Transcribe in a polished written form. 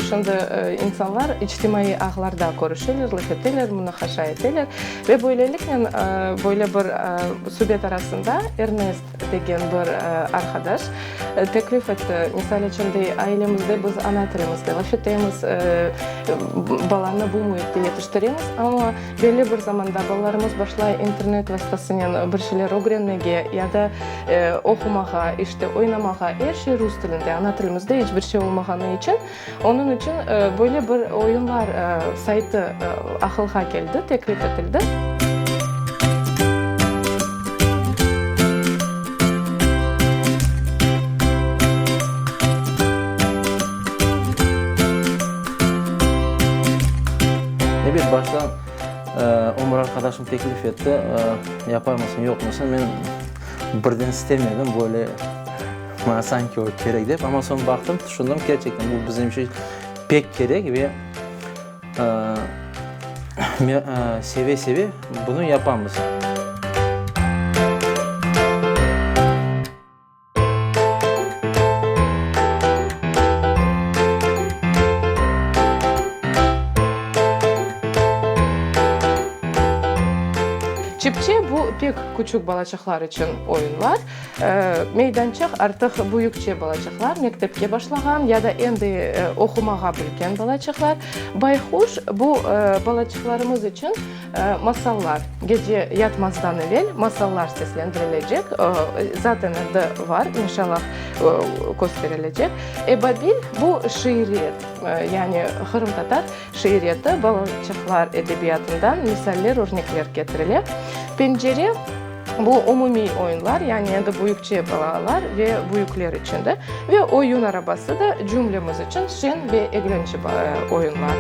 Şimdi insanlar içtimaiy ağlarda körüşeler, laf eteler, munaqaşa eteler ve böyleliknen böyle bir subet arasında Ernest degen bir arqadaş teklif etti. Misal içün, dey, ailemizde biz ana tilimizde laf etemiz, balanı bu müitte yetiştiremiz, amma belli bir zamanda balalarımız başlay internet vastasınen bir şeyler ögrenmege ya da oqumağa, işte, oynamağa, er şey rus tilinde, ana tilimizde iç bir şey olmağanı içün, onıñ içün böyle bir oyunlar saytı aqılğa keldi, teklif etildi. Ebet, başta ömür arqadaşım teklif etti, yaparmısıñ, yoqmısıñ, men birden istemedim, böyle maña sanki o kerek dep, amma soñ baqtım, tüşündim, kerçekten bu bizim içün pek kerek ve seve-seve bunı yapamız. Çipçe, bu pek küçük balaçıqlar içün oyunlar. Meydançıq artıq büyükçe balaçıqlar, mektepke başlağan ya da endi oqumağa bilgen balaçıqlar. Bayquş, bu balaçıqlarımız içün Masallar, gece yatmazdan evel masallar seslendirilecek, zaten endi var, inşallah kösterilecek. Ebabil, bu şiiriyet, yani qırımtatar şiiriyeti, balaçıqlar edebiyatından misaller, örnekler ketirile. Pencere, bu umumiy oyunlar, yani endi büyükçe balalar ve büyükler içün de, ve oyun arabası da cümlemiz içün şeñ ve eglence oyunlar.